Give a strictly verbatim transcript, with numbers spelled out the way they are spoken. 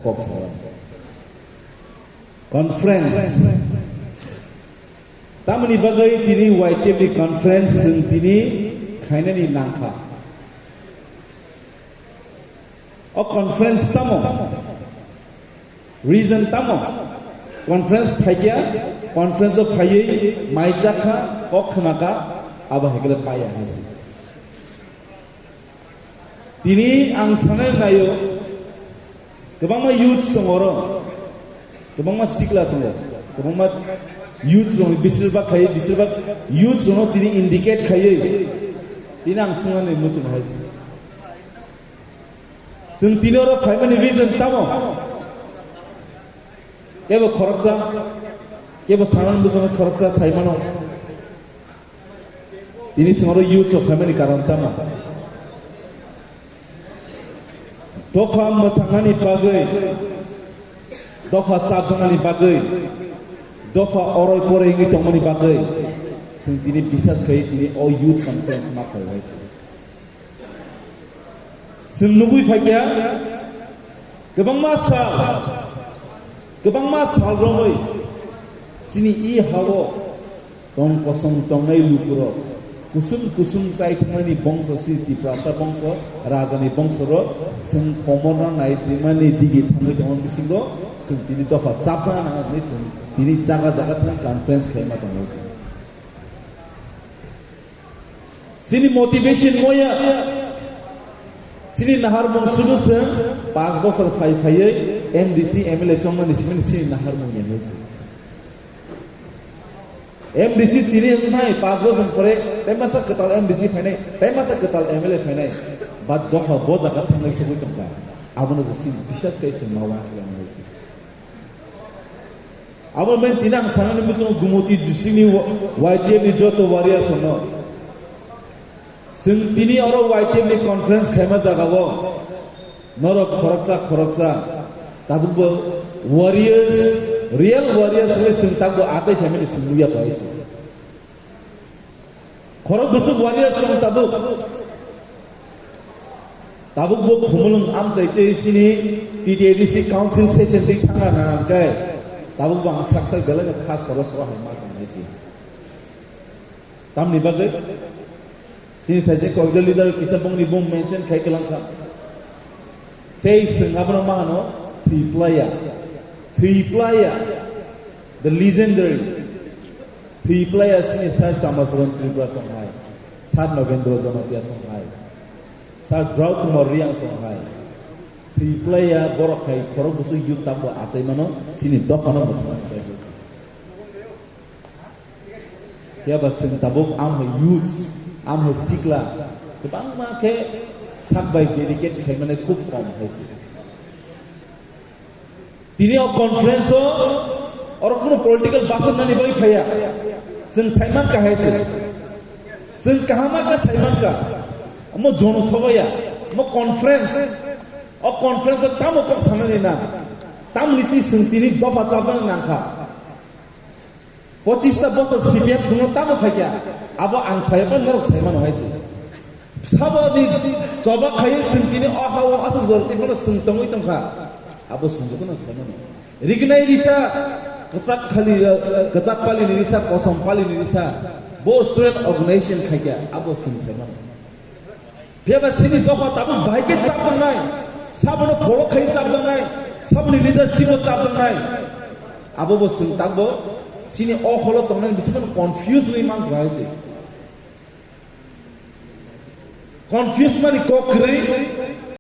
Kok salam. Conference. Tamoni bagwi tini Y T F ni conference chwng tini khainani nangkha. O conference tamo? Reason tamo? Conference phaikya, conference o phaiwi mai chakha, kok khwnakha, abo hai khe paiya hai se. Tini ang sanai naio, kwbangma youths tongo oro, kwbangma sikla tongo, kwbangma youths rok, bisir bak khai, bisir bak youths rokno tini indicate khaiwi tini ang swngnani muchung hai se. Chwng tini oro phaimani reason tamo? Kebo khoroksa, kebo sanani bwskango khoroksa sai mano. Tini chwng oro youth rok phaimani karon tamo? Dopha mwthangnani bagwi, dopha chapjaknani bagwi, dopha oroi poroi wngwi tongmani bagwi chwng tini bisas khai tini o youth conference ma khlaiwi se. Chwng nugwi phaikha, kwbangma sal, kwbangma sal romwi chini i ha-o tong kosong tongnai lukurok, kusum kusum chai thangnaini bongso, si Tiprasa bongso, rajani bongsorok chwng komorno nai twimani digi thangwi tongma bisingo chwng tini dopha chapjana nang hwnwi chwng tini jaga jaga thang conference khlaima tongo chwng. Chini motivation moya. Chini naharmung sudu se panch bosor phai phaiwi M D C M L A chongmani simi chini naharmung ya se. M D C tini wngmai panch bosor pore, tei masa kwtal M D C phainai, tei masa kwtal M L A phainai. But dopha bo jaga thangnai sugui tongkha. Abono je chini bisas kai chwng ma uansukya se. Abo men tini ang sanani muchungo Gumoti district ni Y T F ni joto warriors no. Chwng tini oro Y T F ni conference khaima jagao norok khoroksa khoroksa tabukbo warriors, real warriors hwnwi chwng tabukbo achai khaimani chwng nukya pai se. Khorok bwswk warriors tong tabuk. Tabuk bo Khumulwng amchai tei chini T T A D C council session twi thangna nang khe tabuk bo ang sak sak belai no kha soro soro hai ma tong nai se. Tamni bagwi chini thaise koidol leader kisa bongni bung mention khai kwlang kha. Sei chwng abono ma hano Thwiplaya. Thwiplaya. The legendary. Thwiplaya chini Sir Chamacharan Tripura song hai. Sir Nagendra Jamatia song hai. Sir Drau Kumar Riang song hai. Thwiplaya borok hai khorok bwswk youth tabuk achai mano chini dophano mwthangna khlai khe. Phiya ba chwng tabuk am hai youths, am hai sikla, kwbangma khe sak bai dedicate khaimani khub kom hai se. Tini o conference o oro kuno political basonani bai phaiya. Chwng saiman ka hai se. Chwng kahama ka saiman ka. Omo jono sogoya. Omo conference. O conference o tamo kok sanani na. Tamni twi chwng tini dopha chapjani nangkha. Pochista bosor C P M swngo tamo khaikha, abo ang saya pa norok sai mano hai se. Sabo ni choba khai chwng tini o ha o aswk jor tei bono chwng tongwi tongkha, abo chwng jotono sai mano. Rignai risa, kwchak khali, kwchak pali ni risa, kosom pali ni risa, bo student organization khaikha, abo chwng sai mano. Phiya ba chini dopha tabuk bahai khe chapjaknai, sabono follow khai chapjaknai, saboni leadership o chapjaknai. Abo bo chwng takbo chini o holo tongnai bisingo confuse wngwi mankha hai se. Confuse mani kok kwrwi,